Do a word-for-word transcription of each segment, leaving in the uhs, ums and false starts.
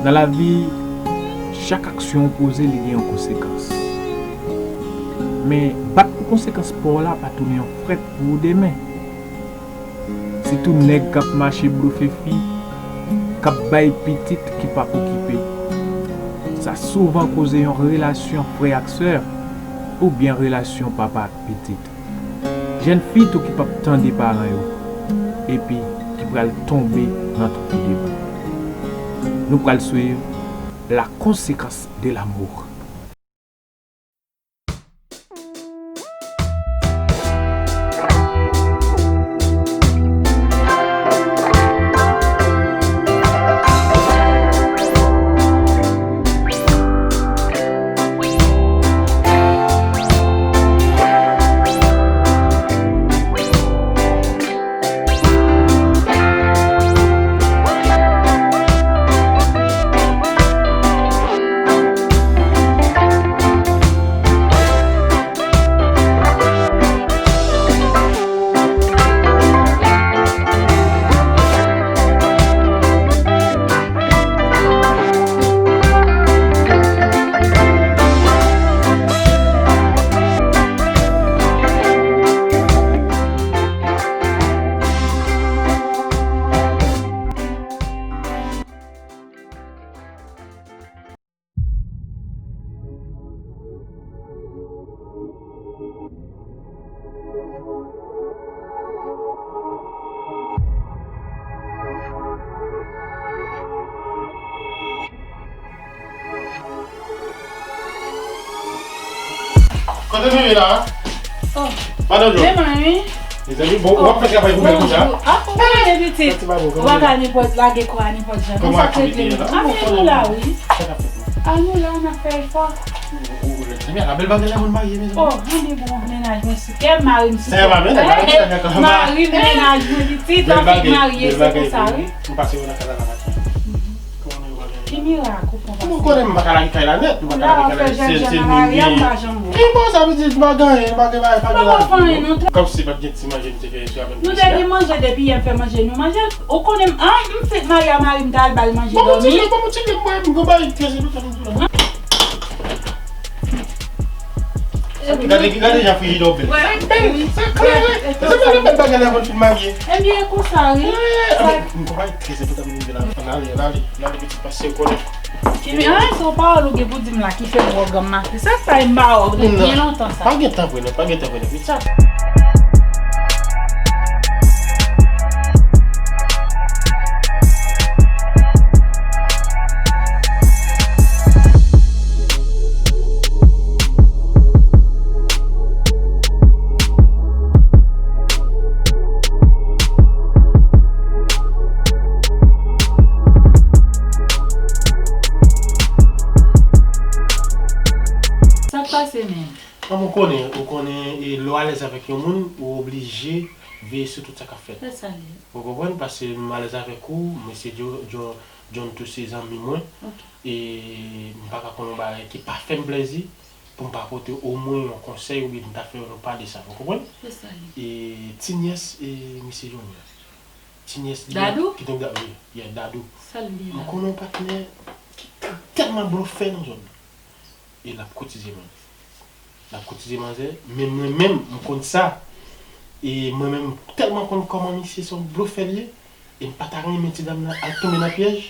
Nan lavi, chak aksyon w poze, li gen yon konsekans. Men, bat pou konsekans pa w la pa tounen yon frèt pou ou demen. Sitou nèg k ap mache blofe fi, k ap bay pitit ki p ap okipe. Sa souvan koze yon relasyon frè ak sè, oubyen relasyon papa ak pitit. Jèn fi tou ki p ap tande paran yo, epi ki pral tonbe nan twou de bou. Nou pral swiv la conséquence de l'amour. Kote nou ye la? Oh. Madan John. Demen, wi. Mezanmi, bon, w ap fè travay pou mwen konsa? Bonjou. Ah, ou pa konnen pitit. Ou pa ka nenpòt lage kò a nenpòt jan. Kòman aktivite a la? Ah, nou la, wi. Sa k ap fèt la? Ah, nou la, n ap fè efò. Mezanmi, a bèl bagay la moun marye, mezanmi. Oh, anben bon, mennaj mwen sou kè m, mari m sou kè m. Mari m, mennaj mwen, pitit, anfin marye, se konsa, wi. Nou pase yo nan kay la maten. Ki mirak ou fè pase? Ou konnen m pa ka lage kay la nèt, m pa ka lage kay la nèt, se, se nou menm. Ki bon, sa vle di nou pa gen anyen, nou pa gen bagay, pa gen lavi. Kòmsi pa t gen ti manje nou te fè yè swa menm. Nou te gen manje depi yè, m fè manje nou manje. Ou konnen m, an, m fenk marye a mari m, m t al ba l manje dòmi. Ban m yon ti lèt, ban m yon ti lèt, mwen, m gon bagay trè enpòtan pou m di w la. Gade, gade jan frijidè w bèl. Bèl, sa klè, wi. Se mwen ki fè bagay la avan n fin marye. Ebyen, e konsa, wi. Eh, anben, m gon bagay trè enpòtan pou m di w la. Ann ale, ann ale, ann ale, pitit, pase w konnen. Ki, ah, se yon pawòl ou gen pou di m la ki fè m wè w granm maten. Sa k fè m pa wè w depi byen lontan sa. Pa gen tan vre non, pa gen tan vre non, pitit. Sa k pase, men? Kòm ou konnen, ou konnen, e, lè w alèz avèk yon moun, ou oblije veye sou tout sa k ap fèt. Se sa l ye. Ou konprann? Paske m alèz avèk ou, mesye John, John, John tou se zanmi mwen. Ok. E m pa ka konn yon bagay ki pa fè m plèzi pou m pa pote omwen yon konsèy oubyen m ta fè nou pale sa. Ou konprann? Se sa l ye. E ti nyès, e, mesye John nan. Ti nyès li a, Dadou? Ki te, wi, yeah, Dadou. Sa l ye la? M konnen yon patnè ki tèlman blofè nan zòn nan. E l ap koutize manzè. L ap koutize manzè, men mwen menm, m konn sa. E mwen menm, m tèlman konn kòman misye se yon blofè l ye, e m pa ta renmen ti dam nan al tonbe nan pyèj,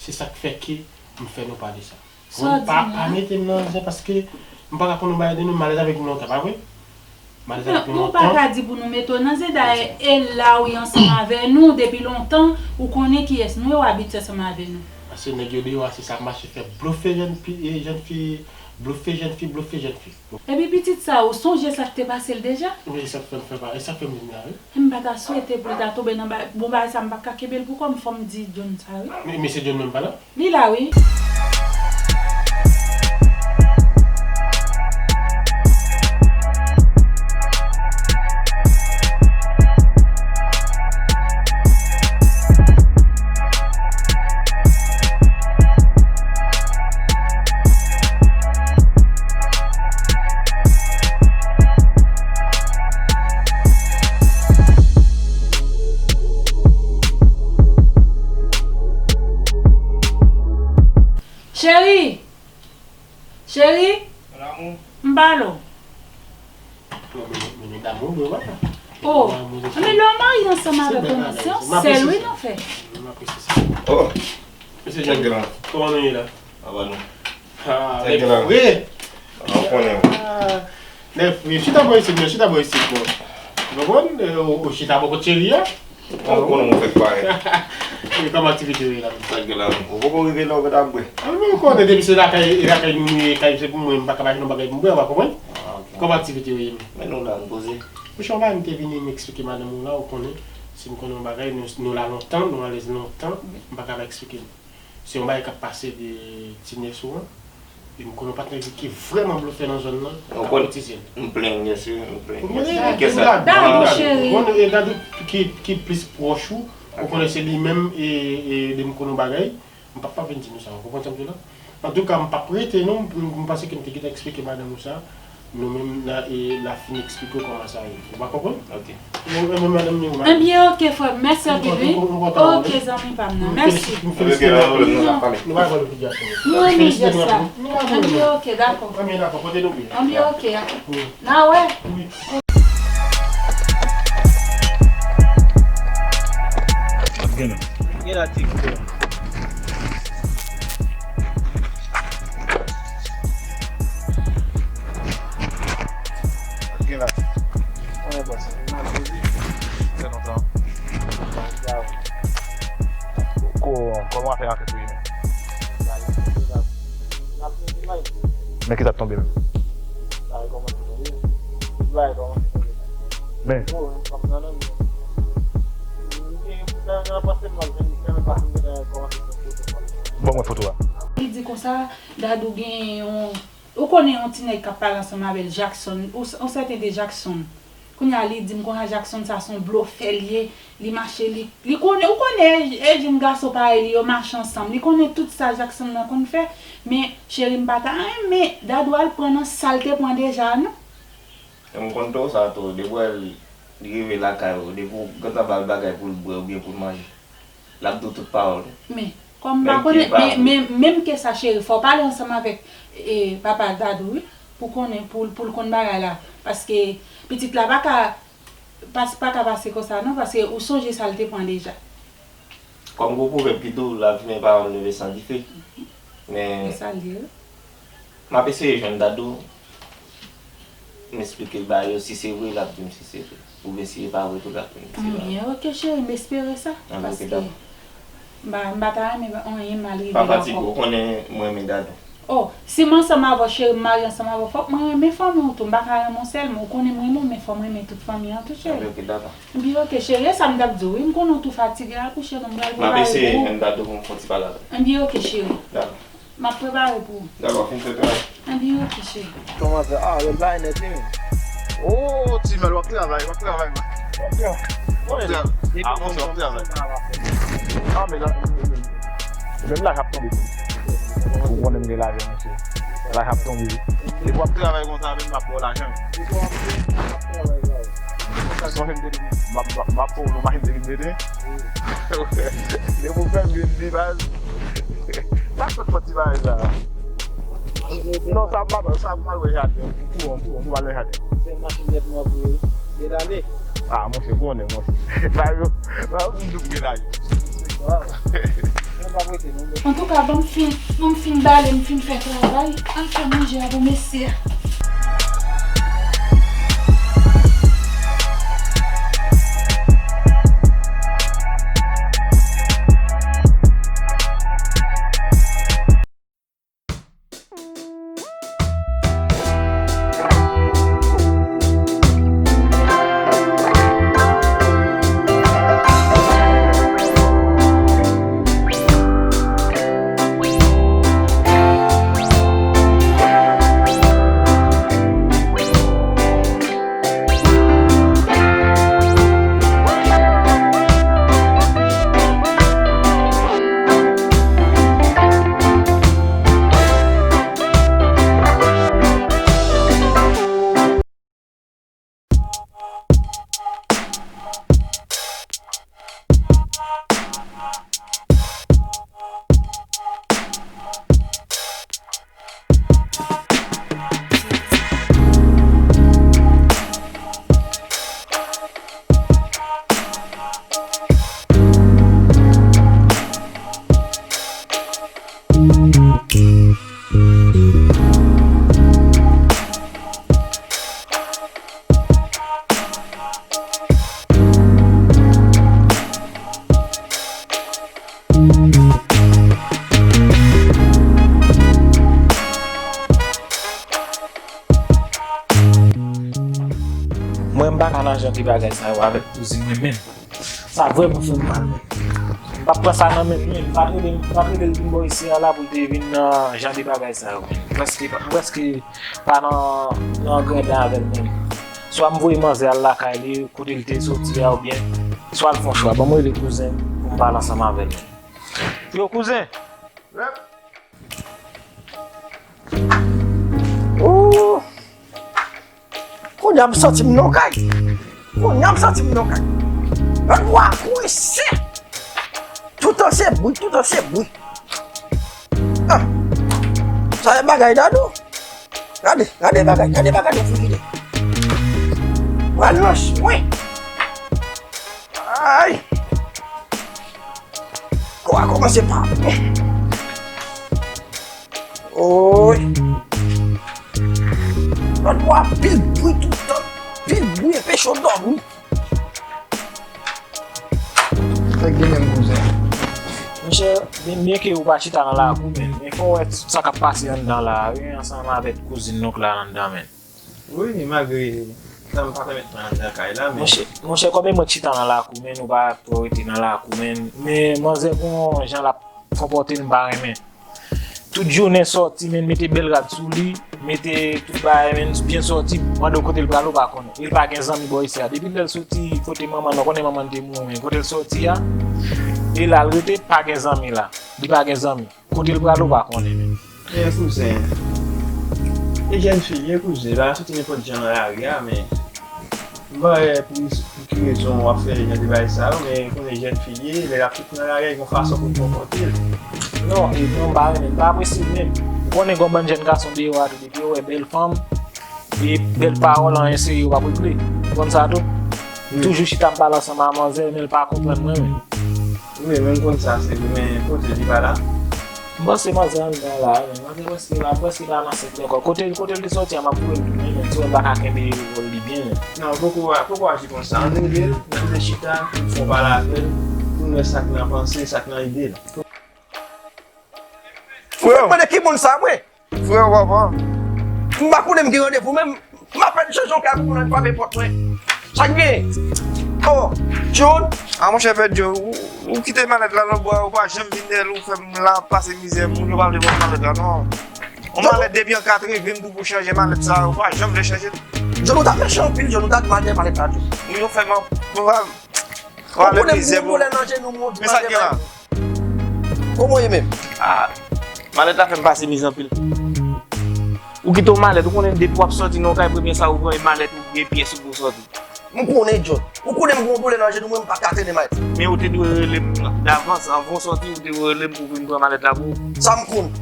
se sa k fè ke m fè nou pale sa. Sa w di m la? Pa, pa mete m nan zen paske m pa ka konn yon bagay de nou, m alèz avèk nou lontan, pa vre? M alèz avèk nou lontan. Non, ou pa ka di pou nou mete w nan zen, dayè, e la wi ansanm avè nou depi lontan, ou konnen kiyès nou ye, w abitye ansanm avè nou. Paske nèg yo deyò a, se sa k mache fè blofe jèn fi, e, jèn fi, blofe jèn fi, blofe jèn fi. Epi pitit sa, ou sonje sa k te pase l deja? Wi, e sa k fè m fè pa, e sa k fè m vin la, wi. M pa ta swete pou l ta tonbe nan ba-, bon bagay sa, m pa ka kenbe l pou kò m, fò m di John sa, wi. Men, mesye John menm pa la? Li la, wi. Cheri! Cheri! Mon amour. M pale w. Non, men, men, men damou, bro, wè. Oh, men lè w marye ansanm avèk yon nèg, se yon sèl wi nou fè. M apresye sa. Oh! Mesye John, kòman nou ye la? Aba nou. Ah, nèg fre! Ou konnen. Ah, nèg fre, chita bò isit, men, chita bò isit, bon. Ou konprann? Ou, ou chita bò kot cheri a? Ou konnen ou fèk parèt. E kòman aktivite yo ye la menm? Sa k gen la menm? Ou poko rive la, ou gentan ap bwè. Ah, men ou konnen depi se lakay, e lakay nou ye, kay se pou mwen, m pa ka pa jwenn yon bagay pou m bwè, ou pa konprann? Ah, ok. Kòman aktivite yo ye menm? Men nou la, nou poze. Monchè, yon bagay m te vini m eksplike madanm ou la, ou konnen, si m konnen yon bagay, nou, nou la lontan, nou alèz lontan, m pa ka pa eksplike l. Se yon bagay k ap pase de ti nès ou an. E m konnen yon patnè ki vrèman blofè nan zòn nan. Ou konn, m plenn, byen si, m plenn. Ou konnen, e Dadou, cheri. Ou konnen, e Dadou ki, ki plis pwòch ou, ou konnen se li menm, e, e, de m konnen yon bagay, m p ap pa vin di nou sa, ou konprann sa m di w la? Antouka, m p ap rete non, m, m panse ke m te gentan eksplike madanm ou sa, nou menm, la, e, la fin eksplike w kòman sa ye. Ou pa konprann? Ok. Ebyen, ok, frè m. Mèsi anpil, wi. Ok, zanmi pa m nan. Mèsi. Nou renmen jes la. Ebyen, ok, dakò. Ebyen, ok, dakò. Ebyen, ok. N a wè. Gen la TikTok. Gen la. Konnen bò sa. Fè lontan. Ko-, kòman w ap fè avèk li menm? Men ki sa k tonbe menm? Men. Bon, mwen foto a. Li di konsa, Dadou gen yon, ou konnen yon ti nèg k ap pale ansanm avè l, Jackson, ou, ou sèten de Jackson. Kounye a li di m konsa Jackson sa se yon blofè li ye, li mache, li, li konnen, ou konnen e, e jenn gason parèy li yo mache ansanm, li konnen tout sa Jackson nan konn fè, men cheri m pa ta renmen Dadou al pran nan sa l te pran deja a non. E m konn tou sa tou, depi w wè l rive lakay ou, depi w gentan ba l bagay pou l bwè oubyen pou l manje. L ap di w tout pawòl tou. Men, kòm m pa konnen, men, men, menm ke sa, cheri, fò w pale ansanm avèk, e, papa Dadou, wi, pou konnen, pou, pou l konn bagay la. Paske pitit la pa ka, pa, pa ka pase konsa, non, paske ou sonje sa l te pran deja. Kòm gwo pwovèb ki di w, la fumée est pas enlevée sans dife. Men, e sa l ye, wi. M ap eseye jwenn Dadou, m esplike l bagay yo, si se vre, l ap di m si se vre. Oubyen si e pa vre tou, l ap di m si se pa vre. Ebyen, ok, cheri, m espere sa. Paske m pa, m pa ta renmen anyen mal rive l ankò. Pa fatige, ou konnen mwen renmen Dadou. Oh, si m ansanm avè w, cheri, m marye ansanm avè w, fòk mwen renmen fanmi w tou. M pa ka renmen w sèlman, ou konnen m renmen w, men fò m renmen tout fanmi an tou, cheri. Ebyen, ok, dakò. Ebyen, ok, cheri, e sa m t ap di w, wi, m konnen w tou fatige, al kouche non, m pral prepare pou ou. M ap eseye jwenn Dadou pou m fè yon ti pale avè l. Ebyen, ok, cheri. Dakò. M ap prepare pou ou. Dakò, fin fè travay. Ebyen, ok, cheri. Kòman fè? Ah, bèl bagay nèt, wi, men. Oh, Timèl, w ap travay, w ap travay, man. W ap travay. Ah, monchè, w ap travay. Ah, men la, menm laj ap tonbe tou. Ou konnen m gen lajan, monchè. Laj ap tonbe, wi. Depi w ap travay konsa, menm m ap ba w lajan. Sonje m te di, m ap, m ap, m ap fè w yon machin te vin mete. Depi w fè m vin di baz. Sa sot fò ti bagay sa. Non, sa m pa, sa m pral wè jaden. Pou, pou, pou, pou al nan jaden. Se machin nèt nou ap louwe. Medane. Ah, monchè, konnen, monchè. Sa yo, sa yo, m di w pou medane. Antouka, ban m fin, ban m fin bale, m fin fè travay. Al fè manje a pou mesye a. Mwen, m pa ka nan jan de bagay sa yo avèk kouzin mwen menm. Sa vrèman fè m mal, men. M p ap pran sa nan men l, men. M pa t rele, m pa t rele l vin bò isi a la pou l te vin nan jan de bagay sa yo, men. M prèske, m prèske pa nan, nan grenn avè l, men. Swa m voye manzè al lakay li, kote l te soti a, oubyen swa l fè yon chwa. Ban m rele kouzen pou m pale ansanm avè l, men. Yo, kouzen! Ooh! Kounye a m santi m nan kay. Kounye a m santi m nan kay. Lòt bò a kouri sè. Toutan se bri, toutan se bri. Ah. Sa e bagay Dadou. Gade, gade bagay, gade bagay yo fouye. Pral nan chwen. Ay. Kò a kòmanse pa bon. Oy. Lòt bò a pil bri toutan. Pil bri, anpeche w dòmi. Fèk gen menm kouzen. Monchè, byen, byen ke ou pa chita nan lakou, men, men fò w wè sa k ap pase anndan la a, wi, ansanm avèk kouzin nou k la anndan, men. Wi, malgre tan m pa pèmèt mwen anndan kay la, men. Monchè, monchè, kòm e mwen k chita nan lakou, men, ou pa twò rete nan lakou, men, men manzè gon jan l ap konpòte l, m pa renmen. Tout jounen sòti, men, mete bèl rad sou li, mete tout bagay, men, byen sòti, mande w kote l prale, ou pa konnen. E l pa gen zanmi bò isi a. Depi lè l soti kote manman l, ou konnen manman l te mouri, men kote l soti a, e la l rete, pa gen zanmi la. Li pa gen zanmi. Kote l prale, ou pa konnen, men. Men kouzen, e jèn fi l ye, kouzen, l pa ka soti nenpòt jan nan lari a, men m pa wè pou, pou ki rezon w ap fè jan de bagay sa yo, men konnen jèn fi l ye, lè l ap soti nan lari a, gen yon fason pou l konpòte l. Non, e non, m pa renmen, m pa apresye l menm. Ou konnen gen yon bann jèn gason deyò a tou, depi yo wè bèl fanm, e bèl pawòl, anyen serye yo p ap regle. Ou konn sa tou? Wi. Toujou chita m pale ansanm a manzè, men l pa konprann mwen menm. Wi, men m konn sa, se vre, men kote li pa la? M panse manzè anndan la, men manzè prèske la, prèske pa nan sèk li ankò. Kote, kote l te sòti a, m ap voye l tounen, men ti wè m pa ka kenbe wòl li byen, men. Non, poko, poko aji konsa. Ann rele l, n ap vin chita, pou n fè yon pale avè l, pou n wè sa k nan panse, sa k nan ide l. Frè, mande ki moun sa, mwen? Frè, papa. M pa konnen m gen randevou menm. M apèn chanje yon kay pou moun al frape pòt mwen. Sa k gen? Oh, John. A, monchè, Pè Djo, ou, ou kite malèt la nan bwa, ou pa janm vin dèyè l, ou fè m la pase mizè, moun yo pa vle ban m malèt la, non. Yon malèt depi an katrevin m pou, pou chanje malèt sa, ou pa janm vle chanje l. John, ou ta mechan anpil, John, ou ta di m al dèyè malèt la tou. Moun yo fè m, m pa, Ou konnen m gwo doulè nan jenou m, ou di m al dèyè. Men sa k gen la? Kòman w ye menm? Ah, malèt la fè m pase mizè anpil. Ou kite yon malèt, ou konnen depi w ap sòti nan yon kay, premye sa ou pran e malèt ou gen pyès ou pou w sòti. M konnen, John. Ou konnen m gwo doulè nan jenou mwen, m pa ka trennen malèt. Men ou te dwe rele m davans, anvan w sòti, ou te dwe rele m pou w vin pran malèt la pou ou. Sa m konn.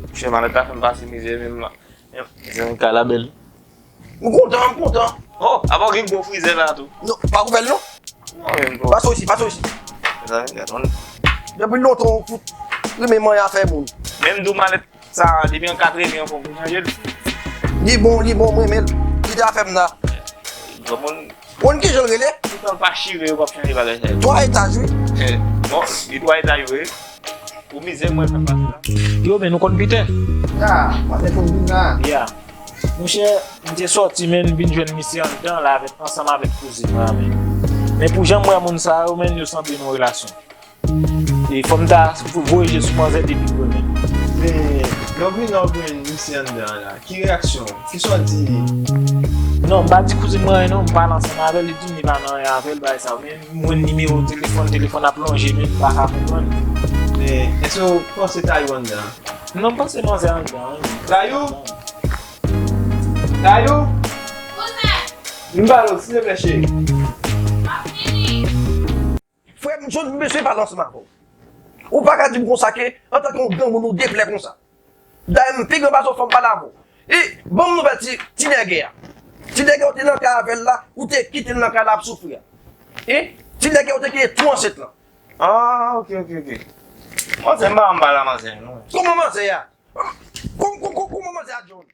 Monchè, malèt la fè m pase mizè menm la. Zanmi kay la bèl. M kontan, m kontan. Oh, apa w gen gwo frizè la tou? Non, pa kouvè l non. Non, men m... Pase w isi, pase w isi. Zanmi, gad, on. Depi lontan w fout renmen manyen afè moun. Menm di w malèt sa, depi an katrevin an fò pou chanje l. Li bon, li bon, mwen renmen l. Kite afè m la. Bon, moun. Konn kijan l rele? Toutan l pa chire, yo p ap chanje bagay sa yo. Twa etaj, wi. Eh, bon, li twa etaj, wi. Pou mizè mwen fè pase la. Yo, men nou konn Pitè? Ah, maten konn vin la. Ya. Monchè, m te sòti, men m vin jwenn misye anndan la avèk, ansanm avèk kouzin mwen an, men. Men pou jan m wè moun sa yo, men yo sanble nan relasyon. E fò m ta vo-, voye je sou manzè depi m renmen. Men, lè w vin la, w jwenn misye anndan la. Ki reyaksyon w? Kisa w di? Non, m pa di kouzin mwen anyen non, m pale ansanm avè l, li di m li pa nan anyen avè l, bagay sa yo. Men m jwenn nimewo telefòn, telefòn ap lonje, men m pa ka konprann. Men, èske w panse Tayou anndan? Non, m panse manzè anndan, wi. Tayou? Tayou? Kouzen! Vin pale w, silvouplè, cheri. M ap vini. Frè m, John, m bezwen pale ansanm avè w. Ou pa ka di m konsa ke, antanke yon granmoun, ou deplè konsa. Dayè, m pi gran pase w, fò m pale avè w. E, ban m nouvèl ti, ti nègè a. Ti nègè, ou te nan kay avè l la, ou te kite l nan kay la ap soufri a. E, ti nègè, ou te kenbe tou ansent lan. Ah, ok, ok, ok. Manzè, m pa janm pale a manzè, non. Kòman manzè a? Kòm, kòm, kòm, kòman manzè a, John?